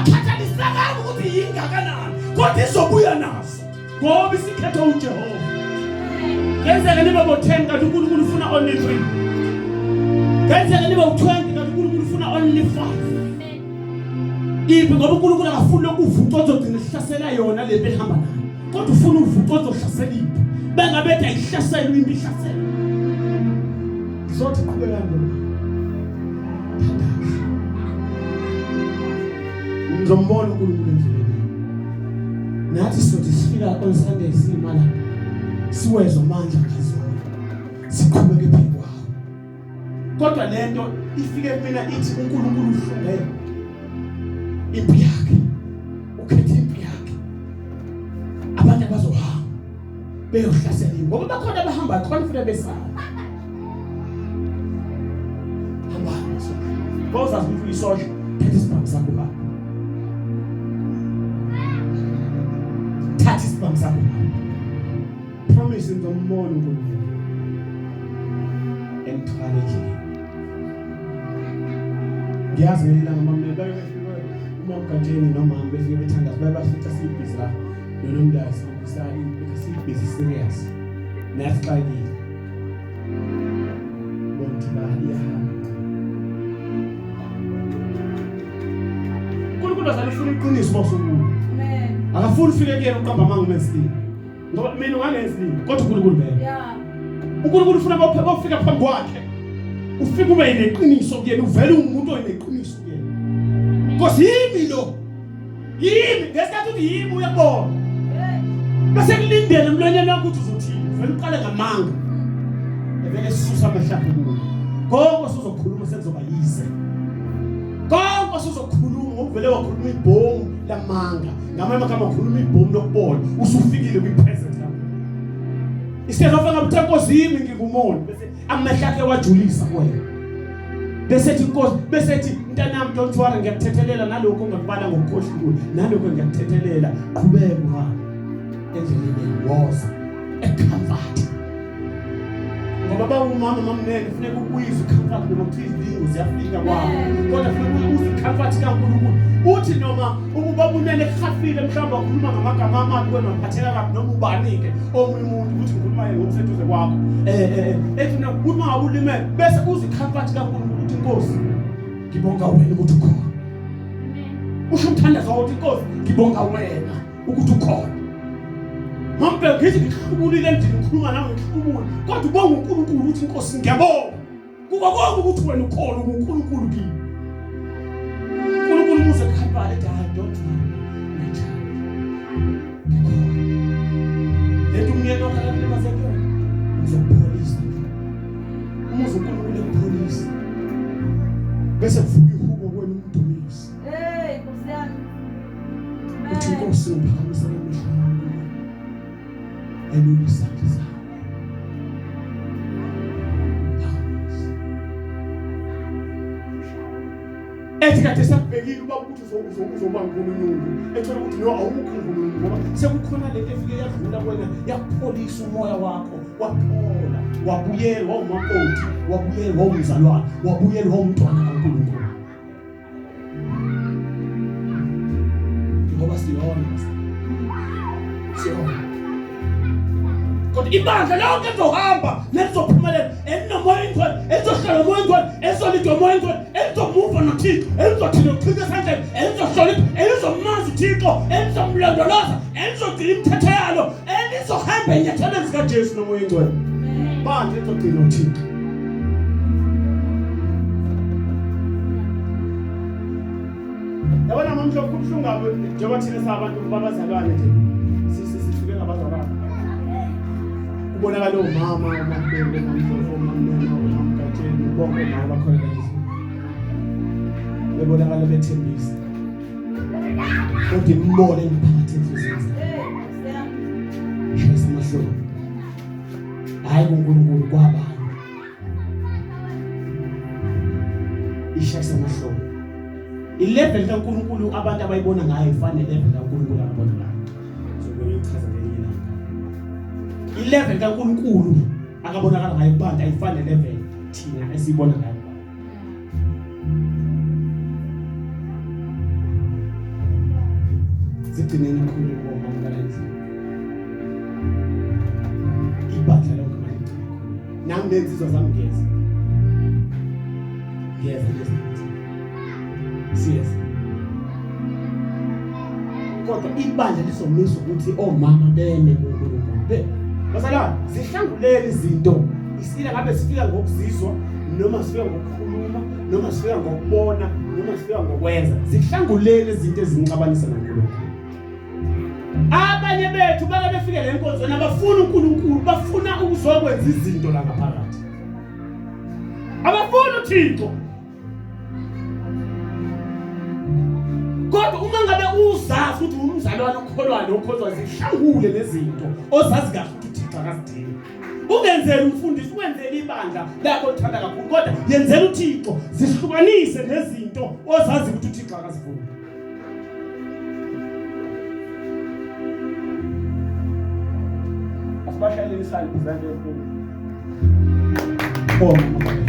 Kungakhathalisakanga ukuthi yingakanani, kodwa izobuya nazo ngoba isikhethwe uJehova. Ngenzeka nibe bo-10 kanti uNkulunkulu ufuna only 3. Ngenzeka nibe u-20 kanti uNkulunkulu ufuna only 5. Iphi ngoba uNkulunkulu akafuni lokuvuca ozogcina ehlasela yona le mpi ehamba nayo. Kodwa ufuna uvuca ozohlasela impi. Bengabethi ayihlaselwe impi ihlaselwe. Ngizothi qhubekani lo. Thandaza. Ngizombona uNkulunkulu endleleni. Nathi sothi sifika on Sunday sima la. Siwezwe amandla kaZulu. Siqhubeke phambi kwawo. Kodwa lento ifike kumina ithi uNkulunkulu uhlungele impi yakhe. Ukhethe impi yakhe. Abantu abazohamba beyohlasela impi ngoba bakhona abahamba khona futhi besaba. Hambani masosha. Bawuzazi ukuthi uyisosha, thatha isibhamu sakho uhambe. Thatha isibhamu sakho uhambe. Promise ngizombona uNkulunkulu. Emthwala endleleni. Ngiyazi ngelinye ilanga mama baye befike umamgatsheni nomama befike bethandaza baye bafica siyibhizi la nonomndazi siyibhizi serious. Nathi xakile. Bonke ba iyahamba. uNkulunkulu azalufuna ufuna iqiniso mawusukulo. Amen. Akafuni ufike kuyena uqamba amanga umenzile. Ngoba mina ungangenzi lini kodwa uNkulunkulu ngeke. Yeah. uNkulunkulu ufuna bawufika phambi kwakhe. Ufike ube neqiniso kuyena, uvele umuntu oneqiniso kuyena. Nkosi yimi lo. Yimi ngesikhathi uthi yimi uyabona. Bese kulindele emlonyeni wakho ukuthi uzothini. Uvele uqale ngamanga. Evele susa amahlaphi kuwe. Konke osuzokhuluma sekuzoba yize. Konke osuzokhuluma ngoba uvele wakhuluma ibhomu lamanga. Ngamanye amagama ukhuluma ibhomu lokubona usufikile kwi-presence yakho. Instead of ngabe uthe Nkosi yimi ngingumoni bese amehlo akhe wajulisa kuwena. Bese ethi Nkosi bese ethi mntanami don't worry ngiyakuthethelela nalokho ongakubala ngokukhohliwe nalokho ngiyakuthethelela qhubeka uhambe endleleni woza ecomfort. Ngoba bawumama mamnene kufuneka ubuyise icomfort noma kuthiwa izidingo ziyafika kwakho kodwa kufuneka ubuze icomfort kaNkulunkulu uthi noma ukuba bunene kuhafile mhlawumbe wakhuluma ngamagama amabi wena waphatheka kabi noma ubani-ke omunye umuntu ukuthi ngikhuluma yena ngokuseduze kwakho um ethi mina uthi uma ngabe ulimele bese uze icomfort kaNkulunkulu uthi Nkosi ngibonga wena ukuthi ukhona usho umthandazo wawo uthi Nkosi ngibonga wena ukuthi ukhona Mambe ngithi ngihlubulile endlini ngikhuluma nawe ngihlubule kodwa ubonga uNkulunkulu ukuthi inkosi ngiyabonga kuba konke ukuthi wena ukhona uNkulunkulu kimi uNkulunkulu muze kukhambale ethi hayi don't worry my child ngikhona lento umyeni wakho akakulimaze kuyona ngizokupholisa umuze uNkulunkulu ekupholisa bese kuvuka ihubo kwenu umdumise Hey, Nkosi yami. Uthi inkosi ngiphakamisela amehlo ami kuwe. Elula isandla sami. Phakamise. Ethi kade sakubhekile ubaba ukuthi uzoba nguNkulunkulu. Ethola ukuthi no awukho uNkulunkulu ngoba sekukhona lento efike yadlula kuwena yakupholisa umoya wakho waphola wabuyela wawumakoti wabuyela wawumzalwane wabuyela wawumntwana kaNkulunkulu. Ngoba siyona. Siyona. Kodwa ibandla lonke lizohamba nelizophumelela elinomoya ingcwele elizohlala umoya ingcwele elizolidwa umoya ingcwele elizomuva noThixo elizothi nochitha esandleni elizohlonipha elizomazi uThixo elizomlondoloza elizogcina imithetho yalo elizohamba enyathelweni zikaJesu nomoya ingcwele bandla elizogcina uThixo Yabona mamhlo kubuhlungu kabi njengoba thina sabantu babazalwane nje sihluke ngabazalwane. Kubonakala omama, omamBheki, omamDlovu, omamNene, omamGatsheni, bonke omama bakhona la endlini. Bebonakala bethembisa. Kodwa imibono engaphakathi enhliziyweni zabo. Shayisa amahlombe. Hayi kuNkulunkulu kwabantu. Ishayisa amahlombe. Ilevel kaNkulunkulu abantu abayibona ngayo ifana nelevel kaNkulunkulu ababona ngayo. Zokuye uchaza ngelinye ilanga. Ilevel kaNkulunkulu akabonakala ngayo kubantu ayifani nelevel thina esiyibona ngayo. Zigcineni emkhulwini komama balendlini. Ibandla lonke maligcine khona. Nami nensizwa zami ngiyeza. Ngiyeza nezinto. Siyeza. Kodwa ibandla lizomisa ukuthi omama beme kuNkulunkulu. Be bazalwane, zihlangulele izinto. Isila ngabe sifika ngokuzizwa noma sifika ngokukhuluma noma sifika ngokubona noma sifika ngokwenza. Zihlangulele izinto ezinixabanisa noNkulunkulu. Abanye bethu bake befike le nkonzweni abafuna uNkulunkulu, bafuna ukuzokwenza izinto la ngaphakathi. Abafuni uThixo. Kodwa uma ngabe uzazi ukuthi umzalwane okholwayo nokhozwa zihlangule lezinto ozazi kahle ukuthi uThixo akazidingi. Ungenzeli umfundisi, ungenzeli ibandla lakho olithanda kakhulu, kodwa yenzela uThixo, zihlukanise nezinto ozazi ukuthi uThixo akazifuni. Asibashayeleni isandla izandla ezinkulu. Oh, mama.